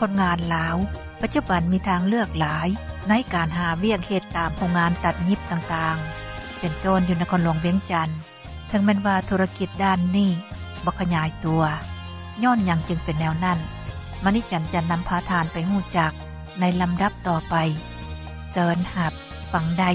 ຄົນງານລາວ ປັດຈຸບັນມີທາງເລືອກຫຼາຍ ໃນການຫາວຽກເຮັດຕາມໂຮງງານຕັດຫຍິບຕ່າງໆ ເປັນຕົ້ນຢູ່ນະຄອນຫຼວງວຽງຈັນ. ເຖິງແມ່ນວ່າທຸລະກິດດ້ານນີ້ບໍ່ຂະຫຍາຍຕົວ ຍ້ອນຫຍັງຈຶ່ງເປັນແນວນັ້ນ? ມະນີຈັນຈະນຳພາທ່ານໄປຮູ້ຈັກໃນລຳດັບຕໍ່ໄປ. ເຊີນຮັບຟັງໄດ້.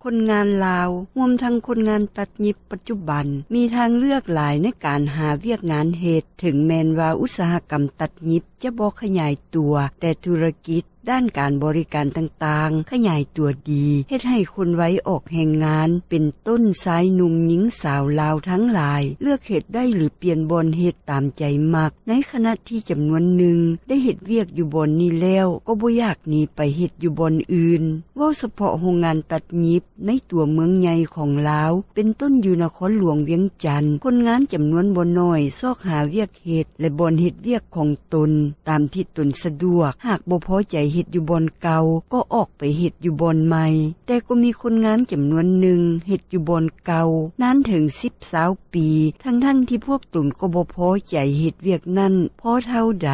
ຄົນງານລາວ ຮວມທັງຄົນງານຕັດຫຍິບປັດຈຸບັນ ມີທາງເລືອກຫຼາຍໃນການຫາວຽກງານເຮັດ, ເຖິງແມ່ນວ່າອຸດສາຫະກຳຕັດຫຍິບຈະບໍ່ຂະຫຍາຍຕົວ, ແຕ່ທຸລະກິດດ້ານການບໍລິການຕ່າງໆຂະຫຍາຍຕົວດີ, ເຮັດໃຫ້ຄົນໄວອອກແຮງງານ ເປັນຕົ້ນຊາຍໜຸ່ມຍິງສາວລາວທັງຫຼາຍ ເລືອກເຮັດໄດ້ ຫຼື ປ່ຽນບ່ອນເຮັດຕາມໃຈມັກ, ໃນຂະນະທີ່ຈຳນວນໜຶ່ງໄດ້ເຮັດວຽກຢູ່ບ່ອນນີ້ແລ້ວ ກໍບໍ່ຢາກໜີໄປເຮັດຢູ່ບ່ອນອື່ນ. ເວົ້າສະເພາະໂຮງງານຕັດຫຍິບ ໃນຕົວເມືອງໃຫຍ່ຂອງລາວ ເປັນຕົ້ນຢູ່ນະຄອນຫຼວງວຽງຈັນ, ຄົນງານຈຳນວນບໍ່ໜ້ອຍຊອກຫາວຽກເຮັດ ແລະ ບ່ອນເຮັດວຽກຂອງຕົນຕາມທີ່ຕົນສະດວກ, ຫາກບໍ່ພໍໃຈເຮັດຢູ່ບ່ອນເກົ່າ ກໍອອກໄປເຮັດຢູ່ບ່ອນໃໝ່, ແຕ່ກໍມີຄົນງານຈຳນວນໜຶ່ງເຮັດຢູ່ບ່ອນເກົ່ານານເຖິງສິບ ຊາວປີ ທັງໆທີ່ພວກຕົນກໍບໍ່ພໍໃຈເຮັດວຽກນັ້ນພໍເທົ່າໃດ,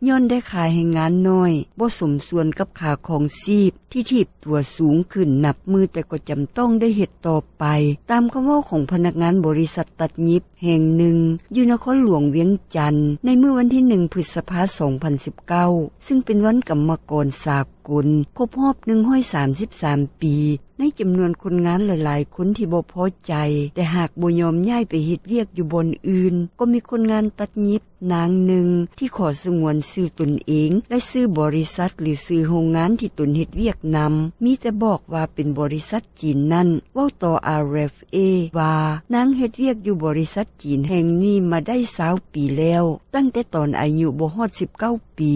ຍ້ອນໄດ້ຄ່າແຮງງານໜ້ອຍ, ບໍ່ສົມສ່ວນກັບຄ່າຄອງຊີບ ທີ່ຖີບຕົວສູງຂຶ້ນນັບມື້, ແຕ່ກໍຈຳຕ້ອງໄດ້ເຮັດຕໍ່ໄປ, ຕາມຄຳເວົ້າຂອງພະນັກງານບໍລິສັດຕັດຫຍິບແຫ່ງໜຶ່ງ ຢູ່ນະຄອນຫຼວງວຽງຈັນ ໃນມື້ວັນທີໜຶ່ງ ພຶດສະພາ ສອງພັນສິບເກົ້າ ຊຶ່ງເປັນວັນກຳມະກອນສາກົນ ຄົບຮອບໜຶ່ງຮ້ອຍສາມສິບສາມປີ. ໃນຈຳນວນຄົນງານຫຼາຍໆຄົນທີ່ບໍ່ພໍໃຈ ແຕ່ຫາກບໍ່ຍອມຍ້າຍໄປເຮັດວຽກຢູ່ບ່ອນອື່ນ, ກໍມີຄົນງານຕັດຫຍິບ ນາງໜຶ່ງທີ່ຂໍສະຫງວນຊື່ຕົນເອງ ແລະ ຊື່ບໍລິສັດ ຫຼື ຊື່ໂຮງງານທີ່ຕົນເຮັດວຽກນຳ, ມີແຕ່ບອກວ່າເປັນບໍລິສັດຈີນນັ້ນ ເວົ້າຕໍ່ ອາຣ໌ເອຟເອ ວ່າ ນາງເຮັດວຽກຢູ່ບໍລິສັດຈີນແຫ່ງນີ້ມາໄດ້ຊາວປີແລ້ວ, ຕັ້ງແຕ່ຕອນອາຍຸບໍ່ຮອດສິບເກົ້າປີ.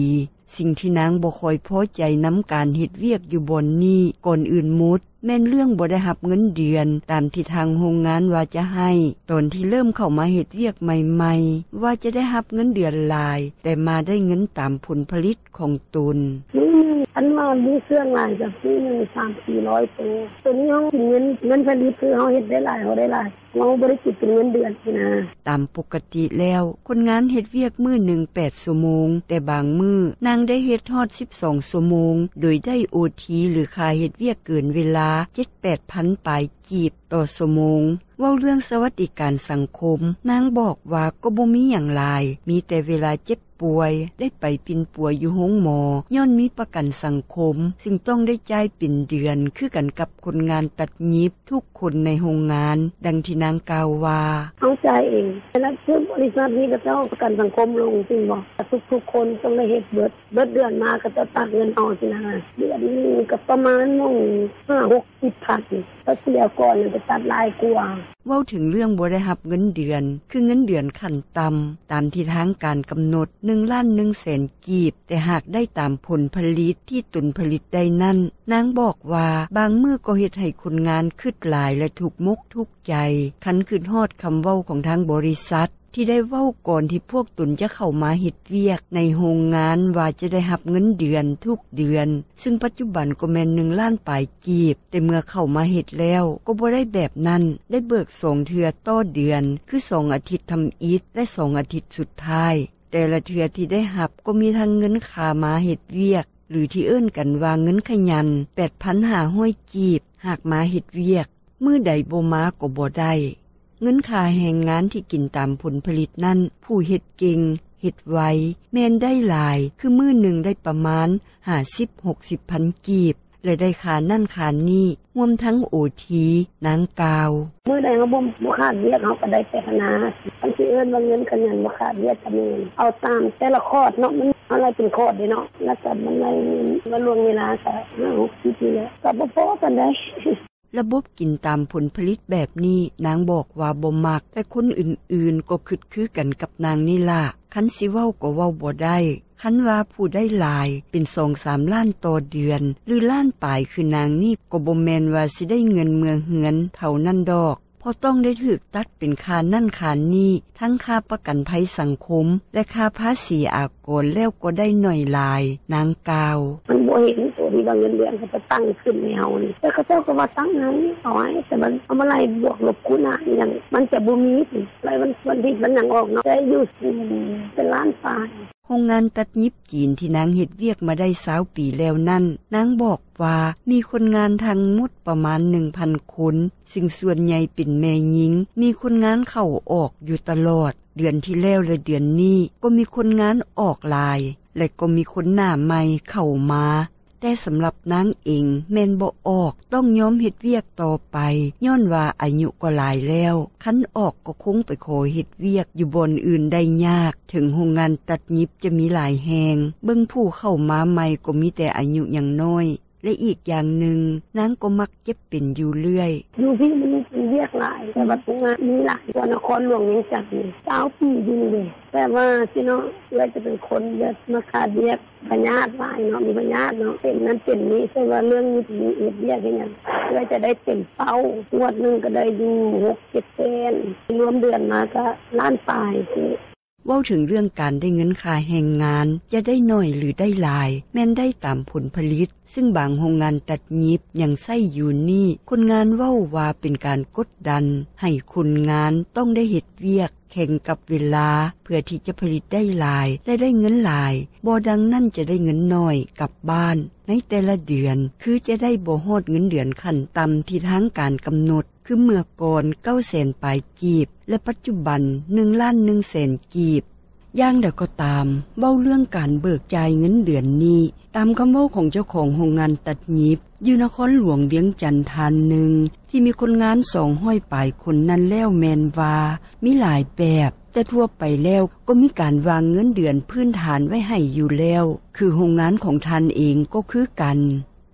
ສິ່ງທີ່ນາງບໍ່ຄ່ອຍພໍໃຈນຳການເຮັດວຽກຢູ່ບ່ອນນີ້ ກ່ອນອື່ນໝົດ ແມ່ນເລື່ອງບໍ່ໄດ້ຮັບເງິນເດືອນຕາມທີ່ທາງໂຮງງານວ່າຈະໃຫ້. ຕອນທີ່ເລີ່ມເຂົ້າມາເຮັດວຽກໃໝ່ໆ ວ່າຈະໄດ້ຮັບເງິນເດືອນຫຼາຍ, ແຕ່ມາໄດ້ເງິນຕາມຜົນຜະລິດຂອງຕົນ. ມື້ໜຶ່ງ ຄັນວ່າມີເຄື່ອງຫຼາຍ ກໍມື້ໜຶ່ງສາມສີ່ຮ້ອຍໂຕ. ໂຕນີ້ເຮົາກິນເງິນ, ເງິນຜະລິດ ຄືເຮົາເຮັດໄດ້ຫຼາຍ ເຮົາໄດ້ຫຼາຍ. ເຮົາບໍ່ໄດ້ຄິດເປັນເງິນເດືອນຊີ້ນະ. ຕາມປົກກະຕິແລ້ວ ຄົນງານເຮັດວຽກມື້ໜຶ່ງແປດຊົ່ວໂມງ, ແຕ່ບາງມື້ນາງໄດ້ເຮັດຮອດສິບສອງຊົ່ວໂມງ, ໂດຍໄດ້ໂອທີ ຫຼື ຄ່າເຮັດວຽກເກີນເວລາເຈັດແປດພັນປາຍກີບຕໍ່ຊົ່ວໂມງ. ເວົ້າເລື່ອງສະຫວັດດີການສັງຄົມ, ນາງບອກວ່າກໍບໍ່ມີຫຍັງຫຼາຍ, ມີແຕ່ເວລາເຈັບປ່ວຍ ໄດ້ໄປປິ່ນປົວຢູ່ໂຮງໝໍ, ຍ້ອນມີປະກັນສັງຄົມ, ຊຶ່ງຕ້ອງໄດ້ຈ່າຍເປັນເດືອນ ຄືກັນກັບຄົນງານຕັດຫຍິບ ທຸກຄົນໃນໂຮງງານ, ດັ່ງທີ່ນາງກ່າວວ່າ. ເຮົາຈ່າຍເອງ, ແລ້ວຄືບໍລິສັດນີ້ເຂົາເຈົ້າປະກັນສັງຄົມລົງຊີ້ນບໍ່, ທຸກໆຄົນຕ້ອງໄດ້ເຮັດເບິດ, ເບິດເດືອນມາເຂົາເຈົ້າຕັດເງິນເຮົາຊີ້ນະ, ເດືອນໜຶ່ງກໍປະມານໝ່ອງຫ້າຫົກສິບພັນ, ແລ້ວເສຍກ່ອນນັ້ນໄປຕັດຫຼາຍກວ່າ. ເວົ້າເຖິງເລື່ອງບໍ່ໄດ້ຮັບເງິນເດືອນ, ຄືເງິນເດືອນຂັ້ນຕ່ຳ ຕາມທີ່ທາງການກຳນົດ ໜຶ່ງລ້ານໜຶ່ງແສນ ກີບ, ແຕ່ຫາກໄດ້ຕາມຜົນຜະລິດທີ່ຕົນຜະລິດໄດ້ນັ້ນ, ນາງບອກວ່າບາງມື້ກໍເຮັດໃຫ້ຄົນງານຄຶດຫຼາຍ ແລະ ທຸກມົກທຸກໃຈ, ຄັນຄຶດຮອດຄຳເວົ້າຂອງທາງບໍລິສັດ ທີ່ໄດ້ເວົ້າກ່ອນທີ່ພວກຕົນຈະເຂົ້າມາເຮັດວຽກໃນໂຮງງານວ່າຈະໄດ້ຮັບເງິນເດືອນທຸກເດືອນ, ຊຶ່ງປັດຈຸບັນກໍແມ່ນໜຶ່ງລ້ານປາຍກີບ, ແຕ່ເມື່ອເຂົ້າມາເຮັດແລ້ວກໍບໍ່ໄດ້ແບບນັ້ນ, ໄດ້ເບີກສອງເທື່ອຕໍ່ເດືອນ, ຄືສອງອາທິດທຳອິດ ແລະ ສອງອາທິດສຸດທ້າຍ. ແຕ່ລະເທື່ອທີ່ໄດ້ຮັບກໍມີທັງເງິນຄ່າມາເຮັດວຽກ ຫຼື ທີ່ເອີ້ນກັນວ່າເງິນຂະຫຍັນ ແປດພັນຫ້າຮ້ອຍກີບ ຫາກມາເຮັດວຽກ, ມື້ໃດບໍ່ມາກໍບໍ່ໄດ້. ເງິນຄ່າແຮງງານທີ່ກິນຕາມຜົນຜະລິດນັ້ນ, ຜູ້ເຮັດເກັ່ງ, ເຮັດໄວ, ແມ່ນໄດ້ຫຼາຍ, ຄືມື້ໜຶ່ງໄດ້ປະມານຫ້າສິບ ຫົກສິບພັນກີບ ແລະ ໄດ້ຄ່ານັ້ນຄ່ານີ້ ຮວມທັງໂອທີ, ນາງກ່າວ. ມື້ໃດເຮົາບໍ່ ບໍ່ຂາດວຽກ ເຮົາກໍໄດ້ແຕ່ພັນຫ້າ. ຄັນຊິເອີ້ນວ່າເງິນຂະຫຍັນບໍ່ຂາດວຽກກໍແມ່ນ. ເອົາຕາມແຕ່ລະຄອດເນາະ, ມັນ ເຮົາໄລ່ເປັນຄອດເດ້ເນາະ, ແລ້ວກໍມັນໄລ່ມາລ່ວງເວລາກໍຫ້າຫົກສິບນີ້ແຫຼະ, ກໍບໍ່ພໍປານໃດ. ລະບົບກິນຕາມຜົນຜະລິດແບບນີ້ ນາງບອກວ່າບໍ່ມັກ, ແຕ່ຄົນອື່ນໆກໍຄຶດຄືກັນກັບນາງນີ້ລະ. ຄັນຊິເວົ້າກໍເວົ້າບໍ່ໄດ້. ຄັນວ່າຜູ້ໄດ້ຫຼາຍເປັນສອງສາມລ້ານຕໍ່ເດືອນ ຫຼື ລ້ານປາຍຄືນາງນີ້ ກໍບໍ່ແມ່ນວ່າຊິໄດ້ເງິນເມືອເຮືອນເທົ່ານັ້ນດອກ, ເພາະຕ້ອງໄດ້ຖືກຕັດເປັນຄ່ານັ້ນຄ່ານີ້, ທັງຄ່າປະກັນໄພສັງຄົມ ແລະ ຄ່າພາສີອາກອນແລ້ວກໍໄດ້ໜ້ອຍຫຼາຍ, ນາງກ່າວ. ມັນບໍ່ເຫັນຜົນ ມີບາງເງິນເດືອນເຂົາຈະຕັ້ງຂຶ້ນໃຫ້ເຮົານີ້ ແຕ່ເຂົາເຈົ້າກໍວ່າຕັ້ງໃຫ້ ເອົາໃຫ້ ແຕ່ມັນເອົາມາໄລ່ບວກລົບຄູນຫານຫຍັງ ມັນຈະບໍ່ມີຕິ ລາຍວັນ ວັນທິດ ວັນຫຍັງອອກເນາະ ໄດ້ຢູ່ ອືມ ເປັນລ້ານປາຍ." ໂຮງງານຕັດຫຍິບຈີນທີ່ນາງເຮັດວຽກມາໄດ້ຊາວປີແລ້ວນັ້ນ ນາງບອກວ່າມີຄົນງານທັງໝົດປະມານ ໜຶ່ງພັນ ຄົນ ຊຶ່ງສ່ວນໃຫຍ່ເປັນແມ່ຍິງ, ມີຄົນງານເຂົ້າອອກຢູ່ຕະຫຼອດ. ເດືອນທີ່ແລ້ວ ແລະ ເດືອນນີ້ກໍມີຄົນງານອອກຫຼາຍ ແລະ ກໍມີຄົນໜ້າໃໝ່ເຂົ້າມາ. ແຕ່ສຳລັບນາງເອງແມ່ນບໍ່ອອກ, ຕ້ອງຍອມເຮັດວຽກຕໍ່ໄປ, ຍ້ອນວ່າອາຍຸກໍຫຼາຍແລ້ວ. ຄັນອອກກໍຄົງໄປຂໍເຮັດວຽກຢູ່ບ່ອນອື່ນໄດ້ຍາກ, ເຖິງໂຮງງານຕັດຫຍິບຈະມີຫຼາຍແຫ່ງ, ເບິ່ງຜູ້ເຂົ້າມາໃໝ່ກໍມີແຕ່ອາຍຸຍັງນ້ອຍ. ແລະ ອີກຢ່າງໜຶ່ງ, ນາງກໍມັກເຈັບເປັນຢູ່ເລື້ອຍ. ຢູ່ພີ້ມັນເປັນວຽກຫຼາຍ, ແຕ່ວ່າໂຮງງານມີຫຼາຍກວ່ານະຄອນຫຼວງວຽງຈັນນີ້ ຊາວປີຢູ່ນີ້ເດ້. ແບບວ່າຊີ້ເນາະ, ເອື້ອຍຈະເປັນຄົນແບບມັກຂາດວຽກ, ພະຍາດຫຼາຍເນາະ, ມີພະຍາດເນາະ, ເປັນນັ້ນເປັນນີ້. ແຕ່ວ່າເລື່ອງນີ້ເຮັດວຽກເຮັດຫຍັງ, ເອື້ອຍຈະໄດ້ເຕັມເປົ້າ, ງວດໜຶ່ງກໍໄດ້ຢູ່ຫົກເຈັດແສນ, ລວມເດືອນມາກໍລ້ານປາຍຊີ້. ເວົ້າເຖິງເລື່ອງການໄດ້ເງິນຄ່າແຮງງານ ຈະໄດ້ໜ້ອຍ ຫຼື ໄດ້ຫຼາຍ ແມ່ນໄດ້ຕາມຜົນຜະລິດ, ຊຶ່ງບາງໂຮງງານຕັດຫຍິບຍັງໃຊ້ຢູ່ນີ້ ຄົນງານເວົ້າວ່າເປັນການກົດດັນໃຫ້ຄົນງານຕ້ອງໄດ້ເຮັດວຽກແຂ່ງກັບເວລາ ເພື່ອທີ່ຈະຜະລິດໄດ້ຫຼາຍ ແລະ ໄດ້ເງິນຫຼາຍ, ບໍ່ດັ່ງນັ້ນຈະໄດ້ເງິນໜ້ອຍກັບບ້ານ. ໃນແຕ່ລະເດືອນ ຄືຈະໄດ້ບໍ່ຮອດເງິນເດືອນຂັ້ນຕ່ຳທີ່ທາງການກຳນົດ ຄືເມື່ອກ່ອນ ເກົ້າແສນປາຍກີບ ແລະ ປັດຈຸບັນ ໜຶ່ງລ້ານໜຶ່ງແສນກີບ. ຢ່າງໃດກໍຕາມ, ເວົ້າເລື່ອງການເບີກຈ່າຍເງິນເດືອນນີ້, ຕາມຄຳເວົ້າຂອງເຈົ້າຂອງໂຮງງານຕັດຫຍິບ ຢູ່ນະຄອນຫຼວງວຽງຈັນທ່ານໜຶ່ງ ທີ່ມີຄົນງານສອງຮ້ອຍປາຍຄົນນັ້ນແລ້ວແມ່ນວ່າ ມີຫຼາຍແບບ, ແຕ່ທົ່ວໄປແລ້ວກໍມີການວາງເງິນເດືອນພື້ນຖານໄວ້ໃຫ້ຢູ່ແລ້ວ, ຄືໂຮງງານຂອງທ່ານເອງກໍຄືກັນ.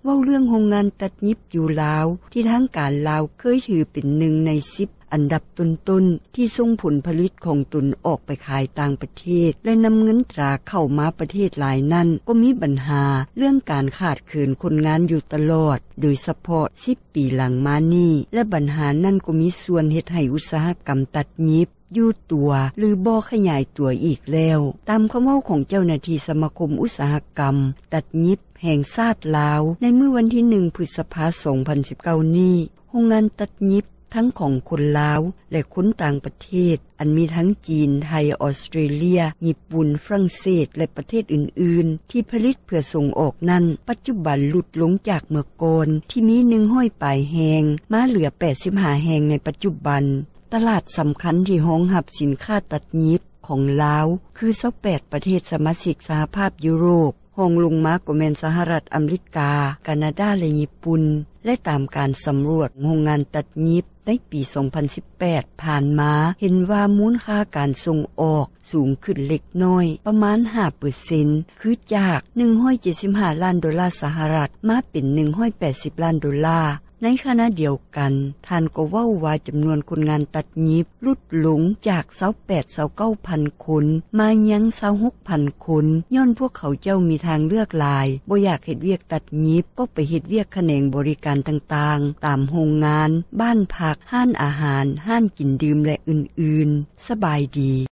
ເວົ້າເລື່ອງໂຮງງານຕັດຫຍິບຢູ່ລາວ ທີ່ທາງການລາວເຄີຍຖືເປັນໜຶ່ງໃນສິບອັນດັບຕົ້ນໆ ທີ່ສົ່ງຜົນຜະລິດຂອງຕົນອອກໄປຂາຍຕ່າງປະເທດ ແລະ ນຳເງິນຕາເຂົ້າມາປະເທດຫຼາຍນັ້ນ ກໍມີບັນຫາເລື່ອງການຂາດເຂີນຄົນງານຢູ່ຕະຫຼອດ, ໂດຍສະເພາະສິບປີຫຼັງມານີ້ ແລະ ບັນຫານັ້ນກໍມີສ່ວນເຮັດໃຫ້ອຸດສາຫະກຳຕັດຫຍິບ ຢູ່ຕົວ ຫຼື ບໍ່ຂະຫຍາຍຕົວອີກແລ້ວ, ຕາມຄຳເວົ້າຂອງເຈົ້າໜ້າທີ່ສະມາຄົມອຸດສາຫະກຳຕັດຫຍິບແຫ່ງຊາດລາວ ໃນມື້ວັນທີໜຶ່ງ ພຶດສະພາ ສອງພັນສິບເກົ້ານີ້. ໂຮງງານຕັດຫຍິບ ທັງຂອງຄົນລາວ ແລະ ຄົນຕ່າງປະເທດ ອັນມີທັງຈີນ, ໄທ, ອອສເຕຣເລຍ, ຍີ່ປຸ່ນ, ຝຣັ່ງເສດ ແລະ ປະເທດອື່ນໆ ທີ່ຜະລິດເພື່ອສົ່ງອອກນັ້ນ ປັດຈຸບັນຫຼຸດລົງຈາກເມື່ອກ່ອນ ທີ່ມີໜຶ່ງຮ້ອຍປາຍແຫ່ງ ມາເຫຼືອແປດສິບຫ້າແຫ່ງໃນປັດຈຸບັນ. ຕະຫຼາດສຳຄັນທີ່ຮອງຮັບສິນຄ້າຕັດຫຍິບຂອງລາວ ຄືຊາວແປດປະເທດສະມາຊິກສະຫະພາບຢູໂຣບ, ຮອງລົງມາກໍແມ່ນສະຫະລັດອາເມລິກາ, ການາດາ ແລະ ຍີ່ປຸ່ນ. ແລະ ຕາມການສຳຫຼວດໂຮງງານຕັດຫຍິບໃນປີສອງພັນສິບແປດຜ່ານມາ ເຫັນວ່າມູນຄ່າການສົ່ງອອກສູງຂຶ້ນເລັກນ້ອຍ ປະມານຫ້າເປີເຊັນ ຄືຈາກໜຶ່ງຮ້ອຍເຈັດສິບຫ້າລ້ານໂດລາສະຫະລັດ ມາເປັນໜຶ່ງຮ້ອຍແປດສິບລ້ານໂດລາ. ໃນຂະນະດຽວກັນ, ທ່ານກໍເວົ້າວ່າຈຳນວນຄົນງານຕັດຫຍິບຫຼຸດລົງຈາກຊາວແປດ ຊາວເກົ້າພັນຄົນ ມາຍັງຊາວຫົກພັນຄົນ ຍ້ອນພວກເຂົາເຈົ້າມີທາງເລືອກຫຼາຍ, ບໍ່ຢາກເຮັດວຽກຕັດຫຍິບ ກໍໄປເຮັດວຽກຂະແໜງບໍລິການຕ່າງໆ ຕາມໂຮງງານ, ບ້ານພັກ, ຮ້ານອາຫານ, ຮ້ານກິນດື່ມ ແລະ ອື່ນໆ. ສະບາຍດີ.